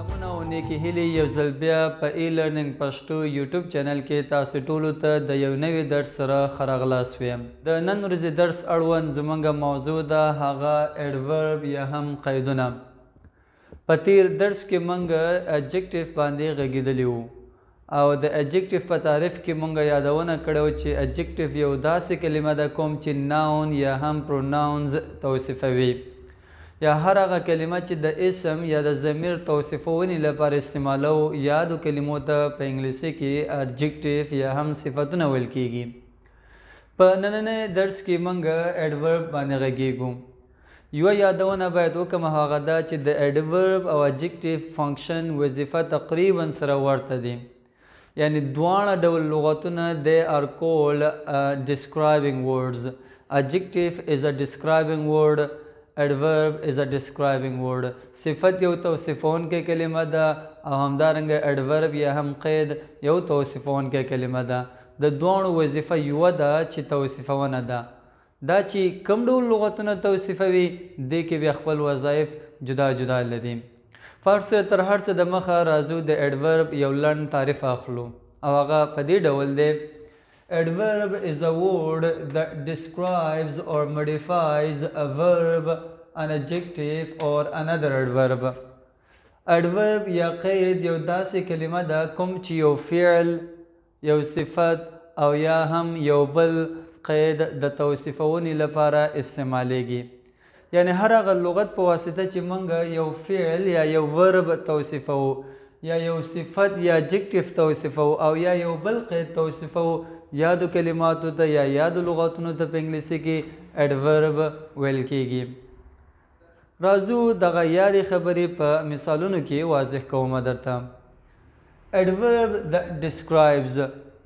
سلامونه او نیکې هیلې یو ځل بیا په ای لرننګ پښتو یوټیوب چینل کې تاسو ټولو ته د یو نوي درس سره ښه راغلاست ویم. د نن ورځې درس اړوند زمونږ موضوع ده هغه adverb یا هم قیدونه. په تیر درس کې مونږ adjective باندې غږېدلي وو او د adjective په تعریف کې مونږ یادونه کړې چې adjective یو داسې کلمه ده کوم چې noun یا هم pronouns توصیفوي، یا هر هغه کلمه چې د اسم یا د ضمیر توصیفونې لپاره استعمالو یادو کلمو ته په انګلیسي کې adjective یا هم صفتونه ویل کیږي. په نننۍ درس کې مونږ adverb باندې غږیږو. یوه یادونه باید وکړم، هغه دا چې د adverb او adjective function وظیفه تقریبا سره ورته دي، یعنی دواړه ډول لغتونه they are called describing words. Adjective is a describing word, adverb is a describing word. صفت یو توصیفونکی کلمه ده او همدارنګه adverb یا هم قید یو توصیفونکی کلمه ده. د دواړو وظیفه یوه ده چې توصیفونه ده. دا چې کوم ډول لغتونه توصیفوي دې کې بیا خپل وظایف جدا جدا لري. فرض تر هر څه د مخه راځو د adverb یو لنډ تعریف اخلو او هغه په دې ډول دی: Adverb is a word that describes or modifies a verb, an adjective or another adverb. Adverb یا قید یو داسې کلمه ده کوم چې یو فعل، یو صفت او یا هم یو بل قید د توصیفونې لپاره استعمالیږي. یعنی هر هغه لغت په واسطه چې موږ یو فعل یا یو verb توصیفوو یا یو صفت یا adjective توصیفوو او یا یو بل قید توصیفوو، یادو کلماتو ته یا یادو لغتونو ته په انګلیسي کې adverb ویل کیږي. راځو دغه یادې خبرې په مثالونو کې واضح کوم درته. Adverb that describes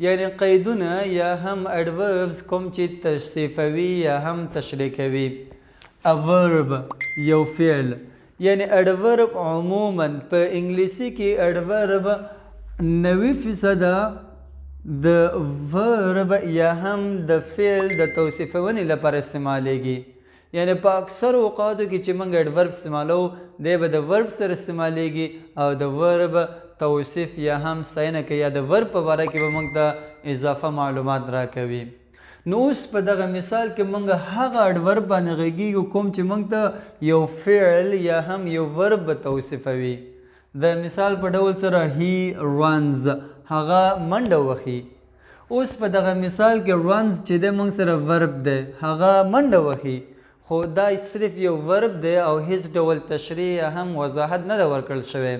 یعنی قیدونه یا هم adverbs کوم چې توصیفوي یا هم تشریح کوي. A verb یو فعل، یعنی adverb عموما په انګلیسي کې adverb 90% د verb یا هم د فعل د توصیفونې لپاره استعمالیږي. یعنی په اکثر اوقاتو کې چې موږ adverb استعمالو دی به د verb سره استعمالیږي او د verb توصیف یا هم ستاینه کوي یا د verb په باره کې به موږ ته اضافه معلومات راکوي. نو اوس په دغه مثال کې موږ هغه adverb باندې غږیږو کوم چې موږ ته یو فعل یا هم یو verb به توصیفوي. د مثال په ډول سره he runs، هغه منډه وهي. اوس په دغه مثال کې runs چې دی موږ سره verb دی، هغه منډه وهي، خو دا صرف یو verb دی او هیڅ ډول تشریح یا هم وضاحت نه ده ورکړل شوی.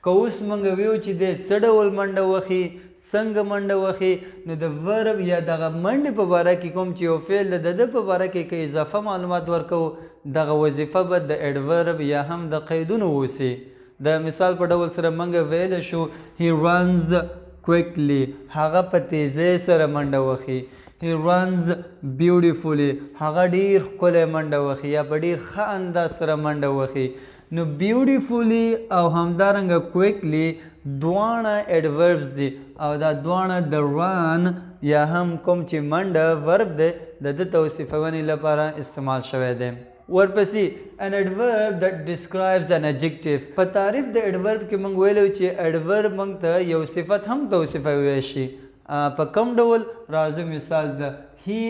که اوس موږ ویو چې دی څه ډول منډه وهي، څنګه منډه وهي، نو د verb یا دغه منډې په باره کې کوم چې یو فعل ده د ده په باره کې که اضافه معلومات ورکوو دغه وظیفه به د adverb یا هم د قیدونو اوسي. د مثال په ډول سره موږ ویلی شو he runs quickly، هغه په تیزۍ سره منډه وهي. He runs beautifully، هغه ډیر ښکلی منډه وهي یا په ډیر ښه انداز سره منډه وهي. نو beautifully او همدارنګه quickly دواړه adverbs دي او دا دواړه د run یا هم کوم چې منډه verb دی د ده توصیفونې لپاره استعمال شوی دی. ورپسې an adverb that describes an adjective. په تعریف د adverb کې موږ ویلو چې adverb موږ ته یو صفت هم توصیفوی شي. په کوم ډول؟ راځو مثال ده he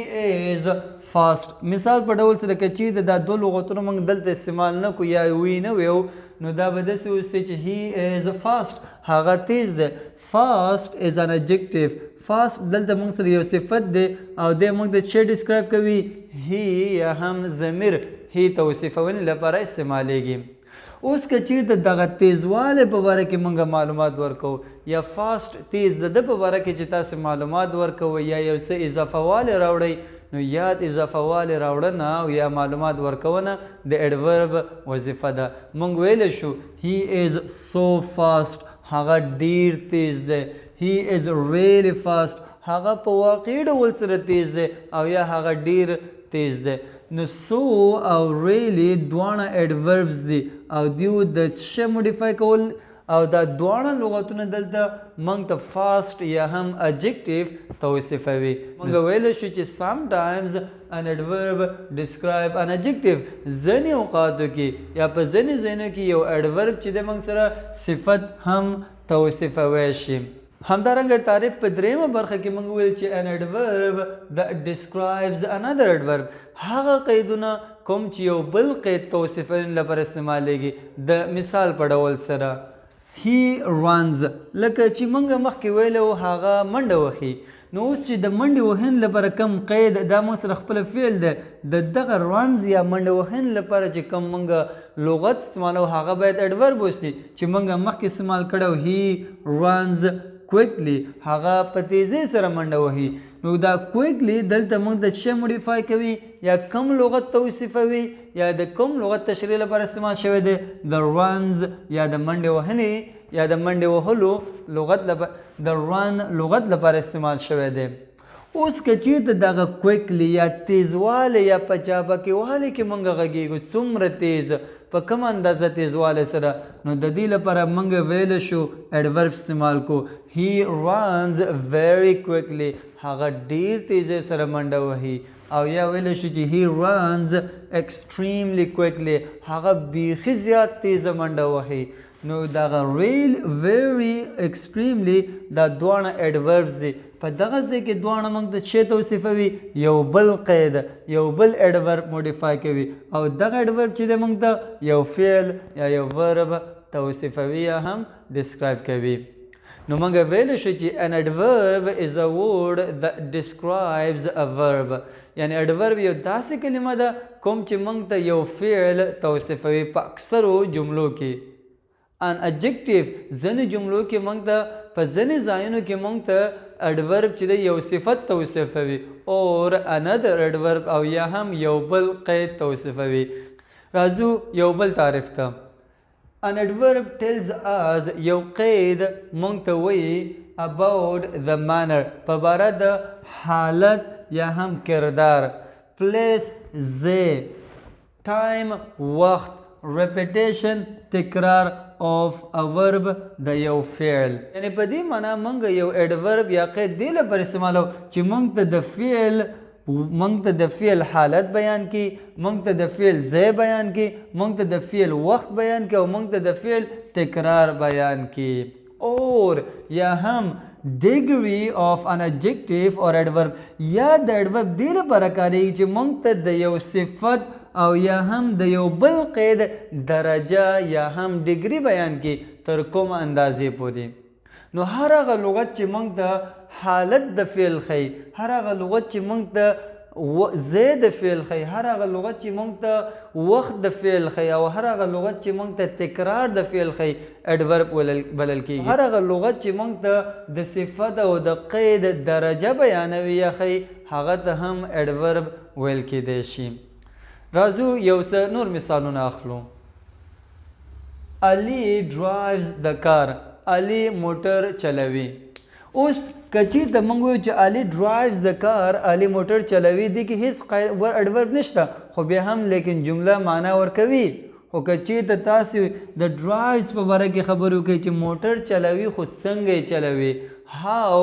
is fast. مثال په ډول سره که چیرته دا دوه لغتونه موږ دلته استعمال نه کړو یا وی نه ویو نو دا به داسې اوسي چې he is fast، هغه تیز دی. Fast is an adjective. Fast دلته موږ سره یو صفت دی او دی موږ ته څه describe کوي؟ he یا هم ضمیر he توصیفونې لپاره استعمالیږي. اوس که چیرته دغه تیزوالی په باره کې موږ معلومات ورکوو یا fast تیز د ده په باره کې چې تاسې معلومات ورکوئ یا یو څه اضافه والی راوړئ، نو یاد اضافه والی راوړنه او یا معلومات ورکونه د adverb وظیفه ده. موږ ویلی شو he is so fast، هغه ډیر تیز دی. He is really fast، هغه په واقعي ډول سره تیز دی او یا هغه ډیر تیز دی. نو so او really دواړه adverbs دي او دیو د څه modify کول او دا دواړه لغتونه دلته موږ ته fast یا هم adjective توصیفوي. موږ ویلی شو چې sometimes an adverb describe an adjective. ځینې اوقاتو کې یا په ځینې ځایونو کې یو adverb چې دی موږ سره صفت هم توصیفوی شي. همدارنګه تعریف په دریمه برخه کې موږ وویل چې an adverb that describes another adverb، هغه قیدونه کوم چې یو بل قید توصیفونې لپاره استعمالیږي. د مثال په ډول سره he runs، لکه چې موږ مخکې ویلی وو هغه منډه وهي. نو اوس چې د منډې وهنې لپاره کوم قید دا موږ سره خپله فعل دی، د دغه runs یا منډه وهنې لپاره چې کوم موږ لغت استعمالوو هغه باید adverb اوسي چې موږ مخکې استعمال کړی he runs quickly، هغه په تیزۍ سره منډه وهي. نو دا quickly دلته موږ د څه modify کوي یا کوم لغت توصیفوي یا د کوم لغت تشریح لپاره استعمال شوی دی، د runs یا د منډې وهنې یا د منډې وهلو لغت لپاره، د run لغت لپاره استعمال شوی دی. اوس که چیرته دغه quickly یا تیزوالی یا په چابکیوالي کې موږ غږیږو، څومره تیز، په کومه اندازه تیزوالی سره، نو د دې لپاره موږ ویلی شو adverb استعمال کو he runs very quickly، هغه ډیر تیزۍ سره منډه وهي. او یا ویلی شو چې he runs extremely quickly، هغه بیخي زیات تیزه منډه وهي. نو دغه real، very، extremely دا دواړه adverbs دي. په دغه ځای کې دواړه موږ ته څه توصیفوي؟ یو بل قید، یو بل adverb modify کوي، او دغه adverb چې دی موږ ته یو فعل یا یو verb توصیفوي یا هم describe کوي. نو موږ ویلی شو چې an adverb is a word that describes a verb، یعنی adverb یو داسې کلمه ده کوم چې موږ ته یو فعل توصیفوي په اکثرو جملو کې. An adjective ځینې جملو کې موږ ته په ځینې ځایونو کې موږ ته adverb چې دی یو صفت توصیفوي، or another adverb او یا هم یو بل قید توصیفوي. راځو یو بل تعریف ته. An adverb tells us، یو قید موږ ته وایي about the manner، په باره د حالت یا هم کردار، place ځای، time وخت، repetition تکرار of a verb د یو فعل. یعنی په دې معنا موږ یو adverb یا قید دې لپاره استعمالو چې موږ ته د فعل، موږ ته د فعل حالت بیان کی، موږ ته د فعل ځای بیان کی، موږ ته د فعل وخت بیان کی، او موږ ته د فعل تکرار بیان کی. اور یا هم degree of an adjective or adverb، یا د adverb دې لپاره کارېږي چې موږ ته د یو صفت او یا هم د یو بل قید درجه یا هم degree بیان کی تر کوم اندازې پورې. نو هر هغه لغت چې موږ ته حالت د فعل ښیي، هر هغه لغت چې موږ ته ځای د فعل ښیي، هر هغه لغت چې موږ ته وخت د فعل ښیي، او هر هغه لغت چې موږ ته تکرار د فعل ښیي adverb بلل کېږي. هر هغه لغت چې موږ ته د صفت او د قید درجه بیانوي یا ښیي هغه ته هم adverb ویل کېدی شي. راځو یو څه نور مثالونه اخلو. علي drives the car، علي موټر چلوي. اوس که چیرته موږ وایو چې علي drives the car، علي موټر چلوي، دې کې هیڅ adverb نشته، خو بیا هم لیکن جمله معنا ورکوي. خو که چیرته تاسې د drives په باره کې خبرې وکړئ چې موټر چلوي، خو څنګه یې چلوي، how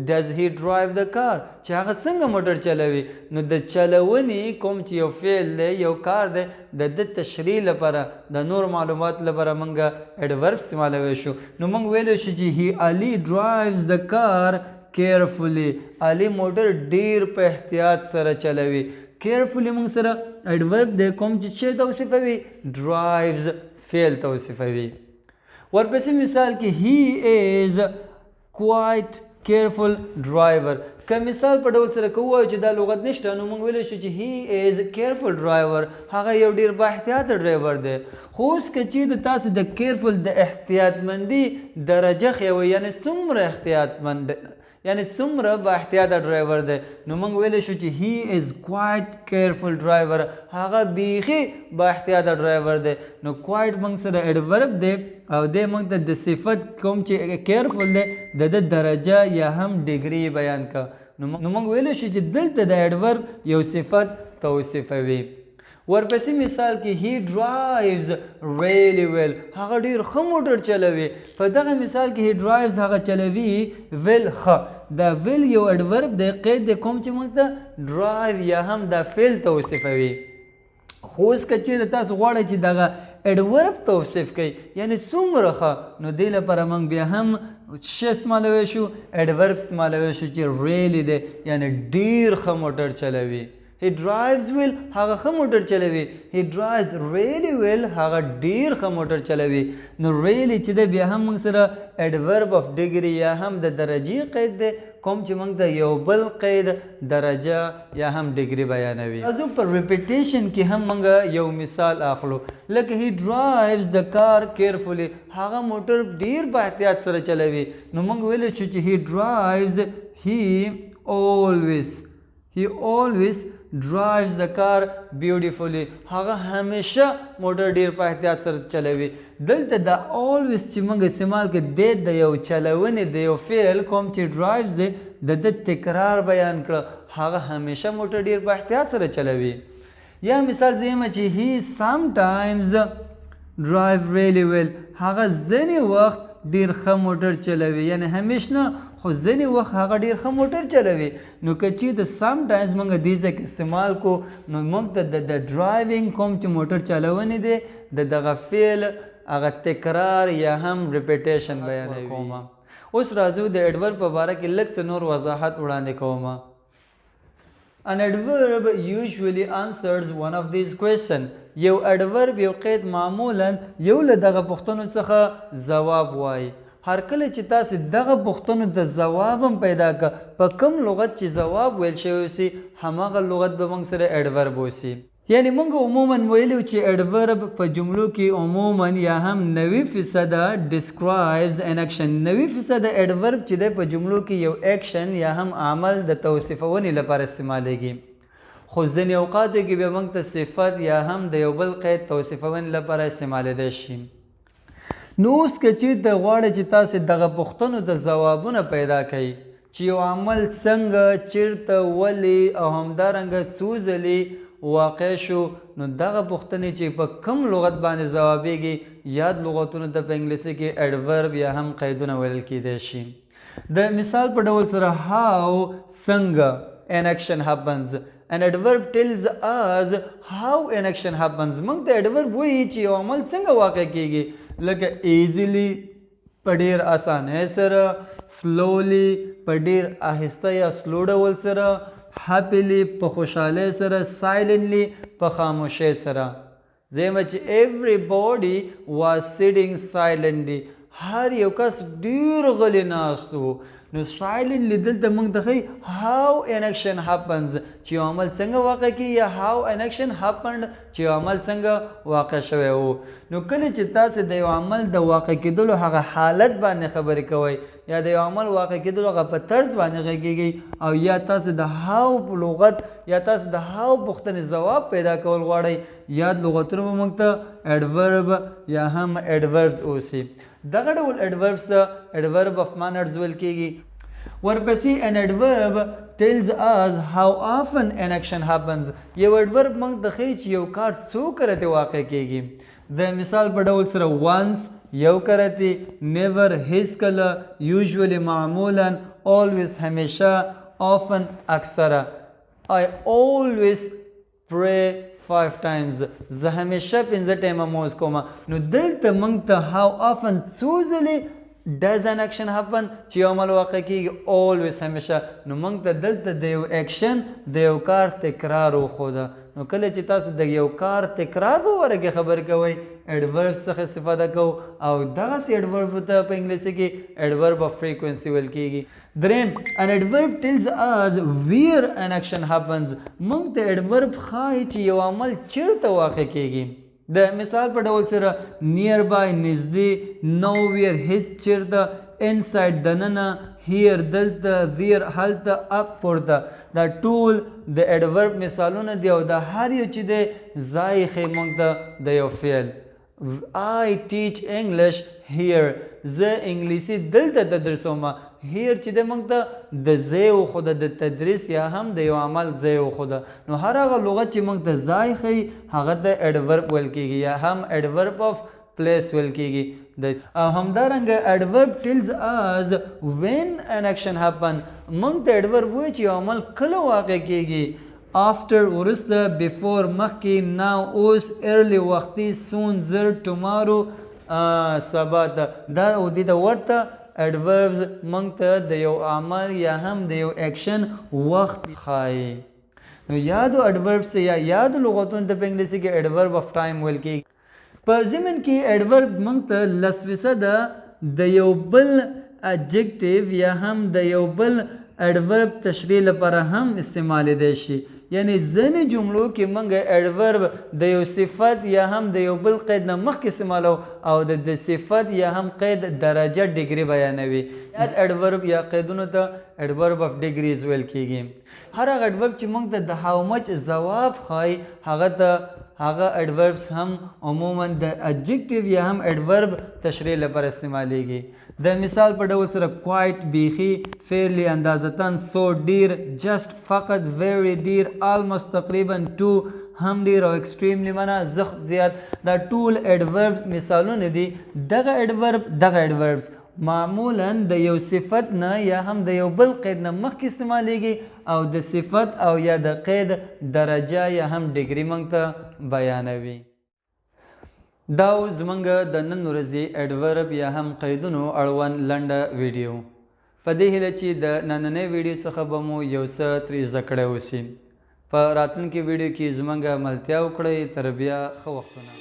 does he drive the car، چې هغه څنګه موټر چلوي، نو د چلونې کوم چې یو فعل دی، یو کار دی، د ده تشریح لپاره، د نور معلومات لپاره موږ adverb استعمالوی شو. نو موږ ویلی شو چې he Ali drives the car carefully، علي موټر ډیر په احتیاط سره چلوي. carefully موږ سره adverb دی کوم چې څه توصیفوي؟ drives فعل توصیفوي. ورپسې مثال کې he is quite careful driver. که مثال په ډول سره که ووایو چې دا لغت نشته، نو موږ ویلی شو چې he is careful driver، هغه یو ډیر با احتیاطه ډرایور دی. خو اوس که چیرته تاسې د careful د احتیاطمندي درجه ښیوئ، یعنې څومره احتیاطمند، یعنې څومره با احتیاطه ډرایور دی، نو موږ ویلی شو چې he is quite careful driver، هغه بیخي با احتیاطه ډرایور دی. نو quite موږ سره adverb دی او دی موږ ته د صفت کوم چې careful دی د ده درجه یا هم degree بیان کړه. نو موږ ویلی شو چې دلته د adverb یو صفت توصیفوي. ورپسې مثال کې he drives really well، هغه ډیر ښه موټر چلوي. په دغه مثال کې he drives هغه چلوي، well ښه، دا well یو adverb دی، قید دی کوم چې موږ ته drive یا هم دا فعل توصیفوي. خو اوس که چېرې تاسو غواړئ چې دغه adverb توصیف کړئ، یعنې څومره ښه، نو دې لپاره موږ بیا هم څه استعمالوی شو؟ adverb استعمالوی شو چې really دی، یعنې ډیر ښه موټر چلوي. He drives well، هغه ښه موټر چلوي. He drives really well، هغه ډیر ښه موټر چلوي. نو really چې دی بیا هم موږ سره adverb of degree یا هم د درجې قید دی، کوم چې موږ ته یو بل قید درجه یا هم degree بیانوي. راځو په repetition کې هم موږ یو مثال اخلو، لکه he drives the car carefully، هغه موټر ډیر په احتیاط سره چلوي. نو موږ ویلی شو چې he drives، he always drives the car beautifully، هغه همیشه موټر ډیر په احتیاط سره چلوي. دلته دا always چې موږ استعمال کړو، دی د یو چلونې د یو فعل کوم چې drives دی د ده تکرار بیان کړه، هغه همیشه موټر ډیر په احتیاط سره چلوي. یا مثال زه یم چې he sometimes drive really well، هغه ځینې وخت ډیر ښه موټر چلوي، یعنې همیش نه خو ځینې وخت هغه ډیر ښه موټر چلوي. نو که چېرته sometimes موږ دې ځای کې استعمال کړو، نو موږ ته د driving کوم چې موټر چلونې دی د دغه فعل هغه تکرار یا هم repetition بیانوي. اوس راځو د adverb په باره کې لږ څه نور وضاحت وړاندې کوم. An adverb usually answers one of these questions. یو adverb یو قید معمولا یو له دغه پوښتنو څخه ځواب وایي. هر کله چې تاسې دغه پوښتنو ته ځواب هم پیدا که، په کوم لغت چې ځواب ویل شوی اوسي هماغه لغت به موږ سره adverb اوسي. یعنې موږ عموما ویلو چې adverb په جملو کې عموما یا هم 90% describes an action، 90% adverb چې دی په جملو کې یو اکشن یا هم عمل د توصیفونې لپاره استعمالیږي. خو ځینې اوقاتو کې بیا موږ ته صفت یا هم د یو بل قید توصیفونې لپاره استعمالیدی شي. نو اوس که چېرته غواړئ چې تاسې دغه پوښتنو ته ځوابونه پیدا کړئ چې یو عمل څنګه، چېرته، ولې او همدارنګه څو ځلې واقع شو، نو دغه پوښتنې چې په کوم لغت باندې ځوابیږي یاد لغتونو ته په انګلیسي کې adverb یا هم قیدونه ویل کیدی شي. د مثال په ډول سره how څنګه an action happens، an adverb tells us how an action happens. موږ ته adverb وایي چې یو عمل څنګه واقع کیږي، لکه easily په ډیر اسانۍ سره، slowly په ډیر آهسته یا slow ډول سره، happily په خوشحالۍ سره، silently په خاموشۍ سره. زه یم چې everybody was sitting silently، هر یو کس ډیر غلی ناست و. نو silently دلته موږ ته ښیي how an action happens چې یو عمل څنګه واقع کیږي، یا how an action happened چې یو عمل څنګه واقع شوی و. نو کله چې تاسې د یو عمل د واقع کېدلو هغه حالت باندې خبرې کوئ یا د یو عمل واقع کېدلو هغه په طرز باندې غږېږئ، او یا تاسې د how په لغت یا تاسې د how پوښتنې ځواب پیدا کول غواړئ، یاد لغتونه به موږ ته adverb یا هم adverbs اوسي. دغه ډول adverbs ته adverb of manners ویل کیږي. ورپسې an adverb tells us how often an action happens. یو adverb موږ ته ښیي چې یو کار څو کرتې واقع کیږي. د مثال په ډول سره once یو کرتې، never هیڅکله، usually معمولا، always همیشه، often اکثره. I always pray 5 times، زه همیشه 5 ټایمه لمونځ کوم. نو دلته موږ ته how often څو ځلې does an action happen چې یو عمل واقع کیږي، always همیشه. نو موږ ته دلته د یو اکشن د یو کار تکرار وښوده. نو کله چې تاسو د یو کار تکرار په باره کې خبرې کوئ adverb څخه استفاده کوو، او دغسې adverb ته په انګلیسي کې adverb of frequency ویل کیږي. دریم، an adverb tells us where an action happens. موږ ته adverb ښایي چې یو عمل چیرته واقع کیږي. د مثال په ډول سره nearby نږدې، nowhere هیڅ چیرته، inside دننه، here دلته، there هلته، up پورته. دا ټول د adverb مثالونه دي، او دا هر یو چې دی ځای ښیي موږ ته د یو فعل. I teach English here، زه انګلیسي دلته تدریسوم. Here چې دی موږ ته د ځای وښوده، د تدریس یا هم د یو عمل ځای وښوده. نو هر هغه لغت چې موږ ته ځای ښیي هغه ته adverb ویل کیږي یا هم adverb of place ویل کیږي. د او همدارنګه adverb tells us when an action happen، موږ ته adverb وایي چې یو عمل کله واقع کیږي. After وروسته، before مخکې، now اوس، early وختي، soon زر، tomorrow سبا ته. دا او دې ته ورته adverbs موږ ته د یو عمل یا هم د یو اکشن وخت ښایي. نو یادو adverbs ته یا یادو لغتونو ته په انګلیسي کې adverb of time ویل کیږي. په ضمن کې adverb موږ ته 10% د یو بل adjective یا هم د یو بل adverb تشریح لپاره هم استعمالیدای شي. یعنی ځینې جملو کې موږ adverb د یو صفت یا هم د یو بل قید نه مخکې استعمالو او د صفت یا هم قید درجه degree بیانوي. یاد adverb یا قیدونو ته adverb of degrees ویل کیږي. هر هغه adverb چې موږ ته د how much ځواب ښایي هغه ته هغه adverbs هم عموما د adjective یا هم adverb تشریح لپاره استعمالیږي. د مثال په ډول سره quite بیخي، fairly اندازتاً، so ډیر، just فقط، very ډیر، almost تقریبا، too هم ډیر او extremely معنا زښت زیات. دا ټول adverbs مثالونه دي. دغه adverb دغه adverbs معمولا د یو صفت نه یا هم د یو بل قید نه مخکې استعمالیږي او د صفت او یا د قید درجه یا هم degree موږ ته بیانوي. دا و زموږ د نن ورځې adverb یا هم قیدونو اړوند لنډه ویډیو. په دې هیله چې د نننۍ ویډیو څخه به مو یو څه ترې زده کړی اوسي. په راتلونکي ویډیو کې زموږ ملتیا وکړئ. تر بیا ښه وختونه.